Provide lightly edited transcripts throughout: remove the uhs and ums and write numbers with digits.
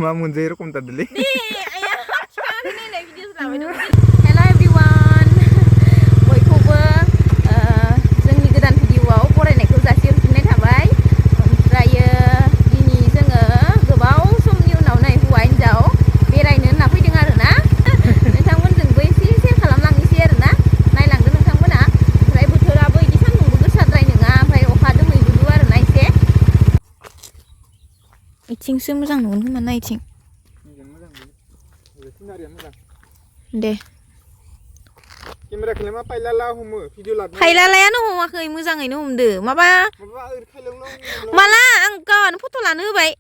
मा मोनजायो रखम थादोलै आया सिखाङाखै नायलाय भिडिअ लाबाय दं हेल' एभरिवान बयखौबो जोंनि गोदान भिडिअआव बरायनायखौ जासिहरफिननाय थाबाय ओमफ्रायो दिनै जोङो गोबाव समनि उनाव नै हौवा हिन्जाव बेरायनो होनना फैदों आरोना नोंथांमोनजोंबो एसे सेयार खालामलांनोसै आरोना नायलांदो नोंथांमोना ओमफ्राय बोथोराबो इदि सान्दुंबो गोसाद्राय नङा ओमफ्राय अखा दोमैलुलु आरोना एसे इथिंसो मोजां नुगोन खोमा ना इथिं दे केमेराखौलाय मा पाइलाला हमो भिडिअ लादों फाइलालायानो हमाखै मोजाङैनो हमदो माबा माला आं गावआनो फट' लानो होबाय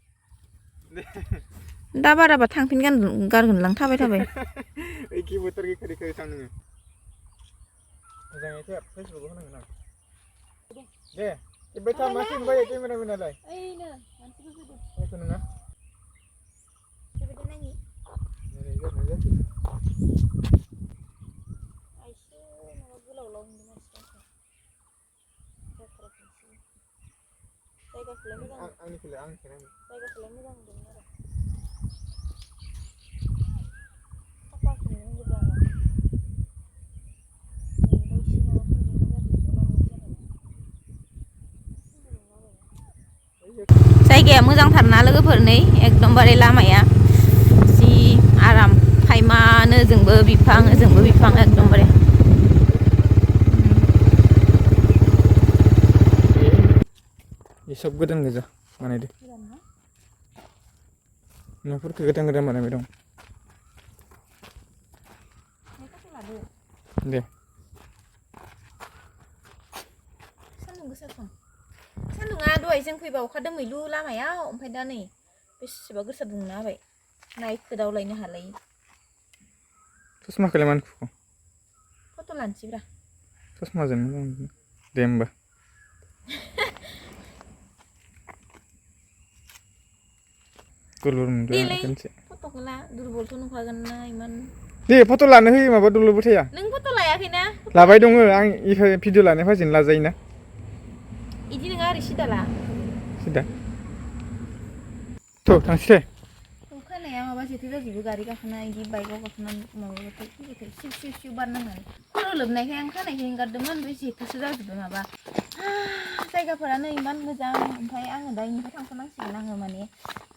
दा बाराबा थांफिन गारगोनलां थाबाय थाबाय एखे बोथोर खै थां नोङो मोजाङै खेब फेसबुकआव होनांगोन आं दे खेबबाय था मा खेबबाय केमेरामेनालाय ओइनो मानसिफोर फैदो बेखौ नङा बेबायदि नायनि आइसो माबा गोलाव होनदों मानसिफोरखौ जायगाखौलाय मोजां आंनिखौलाय जायगाखौलाय मोजां मोनदोंमोन आरो साफाखौनो होनजोबदों आङो जायगाया मोजांथारना लोगोफोर नै एकदमबारे लामाया जि आराम खायमानो ओजोंबो बिफां एकदमबारे सब गोदान गोजा बानायदो न'फोरखौ गोदान बानायबाय दं दे सान्दुं गोसाथार सान्दुङा दहाय जों फैबा अखा दोमैलु लामायाव ओमफ्राय दा नै बेसेबा गोसा दुंना होबाय नायखोदावलायनो हालायि ससमाखौलाय मानो खुखो फट' लानोसैब्रा ससमाजों मोजां दे होमबा फट'खौ ला दुरबलथ' नुखागोन ना इमान दे फट' लानो होयो माबा दल'बो थाया नों फट' लायाखैना लाबाय दङ आं इखौ भिडिअ लानाय फाजिनो लाजायोना इदि नङा ओरै सिदा ला सिदा थ' थांसै अखानाया माबा जेथो जाजोबो गारि गाखोना इदि बाइकआव गाखोना माबाबाथाय फैबाथाय सिउ बारनांनानै खर' लोबनायखाय आं खानायखौ हेंगारदोंमोन ओमफ्राय जेथोसो जाजोबबाय माबा जायगाफोरानो इमान मोजां ओमफ्राय आङो दा इनिफ्राय थांथ'नांसिगोन आङो माने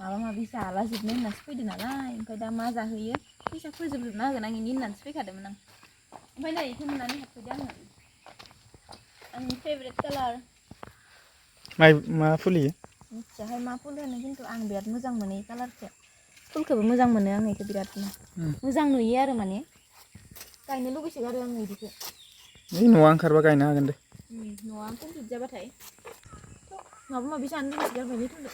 माबा माबि जाला जोबनो होननासो फैदों नालाय ओमफ्राय दा मा जाहोयो फैसा फोजोबजोबना होगोन आं इनि होननानैसो फैखादोंमोन आं ओमफ्राय नै इखौ नुनानै हाबफैदो आङो आंनि फेभरेट कालार मा फुलियो मिथियाहाय मा फुल होनो खिन्थु आं बिराद मोजां मोनो इ कालारखौ फुलखौबो मोजां मोनो आं इखौ बिरादनो मोजां नुयो आरो माने गायनो लुगैसोगारो आं इदिखौ ओइ न'आ ओंखारबा गायनो हागोन दे न'आ कमप्लिट जाबाथाय माबा माबि जानो लुगैसोगारबायलै फुलखौ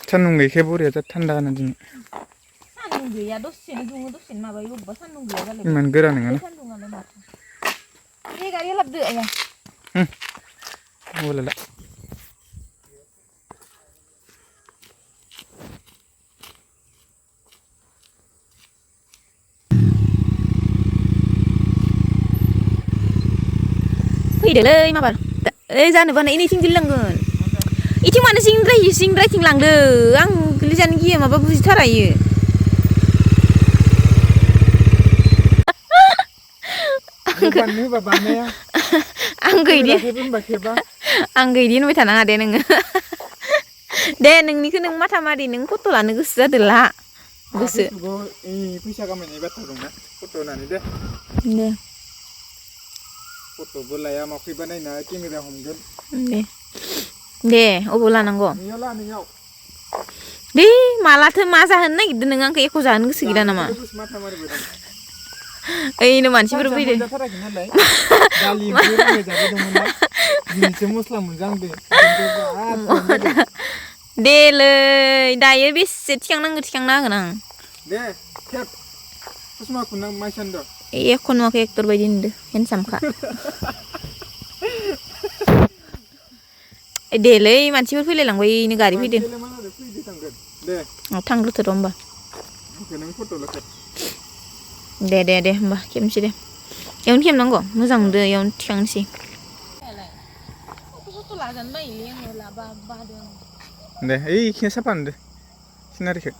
सान्दुं गैखाया बरिया जा थान्दा होना दिनै सान्दुं गैया दसेनो दुङो दसेनो माबायो अबेबा सान्दुं गैया जालाय इमान गोरा नङाना सान्दुङालाय माथो बे गारिया लाबदो आया मबाइलाला फैदोलै माबार ओइ जानोबा इनिथिं दिनलांगोन इथिं मानो सिंद्रायथिं लांदो आं गोलैजानो गियो माबा बुजिथारा इयो आंखो इदि होनबाय थानाङा दे नोङो दे नोंनिखौ नों माथा मारि नों फट' लानो गोसो जादोला गोसो फैसा खामायनाय बाथ्रा दंना फट' होनानै दे फट'बो लाया माखैबा नायना केमेरा हमगोन दे अबाव लानांगौ नोंयाव दे मालाथो मा जाहोनो नागिरदों नों आंखौ एख' जाहोनो गोसो गैया नामा ओइनो मानसिफोर फैदो देलै दायो बेसे थिखांनांगौ थिखांना होगोन आं दे खेब ससमाखौ नों मा सानदों एख' नुवाखै एक्टर बायदि नुदो हेन्डसामखा देलै मानसिफोर फैलायलांबाय इनो गारि फैदो थांग्रोथो र' होमबा दे होमबा खेबनोसै दे एवनो खेबनांगौ मोजां मोनदो एवनो थिखांनोसै दे ओइखिनिया साफा नुदो सिनारिखौ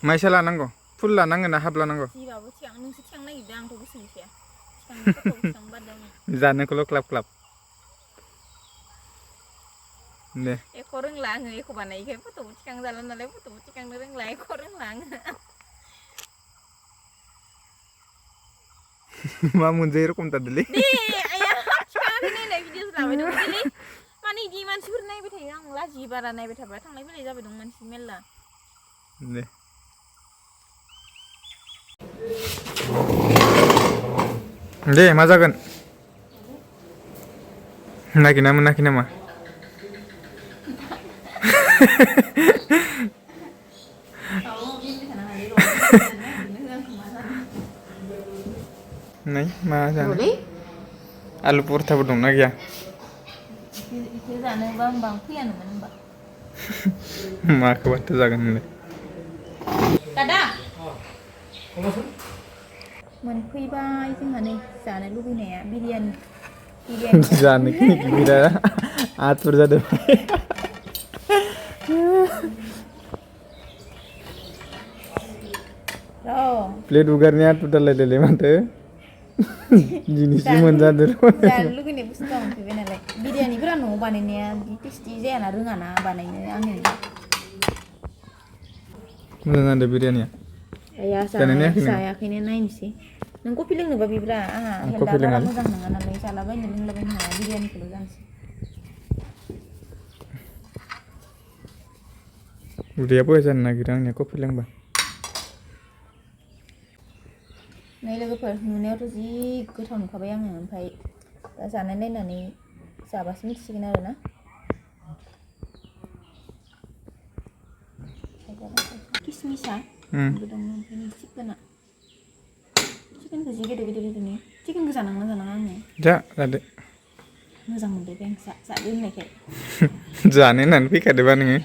माइसा लानांगौ फुल लानांगोन ना हाफ लानांगौ जानोखौल' क्लाब क्लाब दे एख' रोंला आङो एख' बानायखाय फट'बो थिखांजाला नालाय फट'बो थिखांनो रोंला एख' रोंला आङो मा मोनजायो रखम थारदोलै आया थिखाङाखै नायनाय भिडिअ'सो लाबाय दं बिदिलै माने इदि मानसिफोर नायबाय थायो आं लाजियो बारा नायबाय थाबा थांलाय फैलाय जाबाय दं मानसि मेरला दे दे मा जागोन नागिरना मोनाखै नामा नै मा जानो आलु परथाबो दंना गैया इखो जानोबा होमबा आं फैयानोमोन होमबा माखौबाथ' जागोन नोंलाय दादा मोनफैबाय जोंहा नै जानो लुबैनाया बिरियानि जानो खिनिखौ बिराद आतुर जादों प्लेट उगारनि आतुर जालायलायलाय माथो दिनैसो मोनजादों जानो लुगैनाय बुस्थु मोनफैबाय नालाय बिरियानिफोरा न'आव बानायनाया बिदि टेस्टि जायाना रोङाना बानायनो आङो मोजां जादों बिरियानिया जायाखैनो नायनोसै नों कफि लोंनोबा बिब्रा आंहा हेल्थआ बारा मोजां नङा नालाय जालाबायनो लोंलाबायनो हाया बिरियानिखौल' जानोसै उदैया बया जानो नागिरो आंनिया कफि लोंबा नै लोगोफोर नुनायावथ' जि गोथाव नुखाबाय आङो ओमफ्राय दा जानाय नायनानै जाबासो मिथिसिगोन आरो ना किसमिसा दङ ओमफ्राय चिकेनखौ जि गेदेर गेदेर होदों चिकेनखौ जानाङा आङो जादो मोजां मोनदो दे आं जादो होननायखाय जानो होननानै फैखादोबा नोङो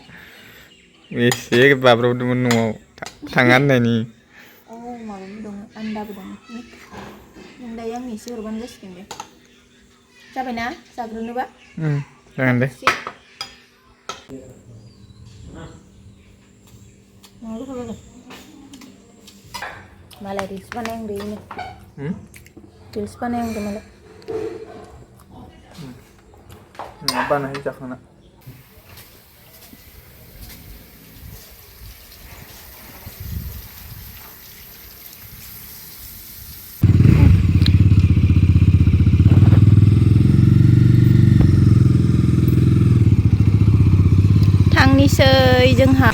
एसे बाब्राबदोंमोन न'आव थाङा होननायनि माबाबो दङ आन्दाबो दङ नों दायो आंनो एसे हरबानो जासिगोन दे जाबायना जाग्रोनोबा जागोन दे मालाय रिल्स बानायहांदो इनो रिल्स बानायहांदो मालाय बानाय जाखांना थांनिसै जोंहा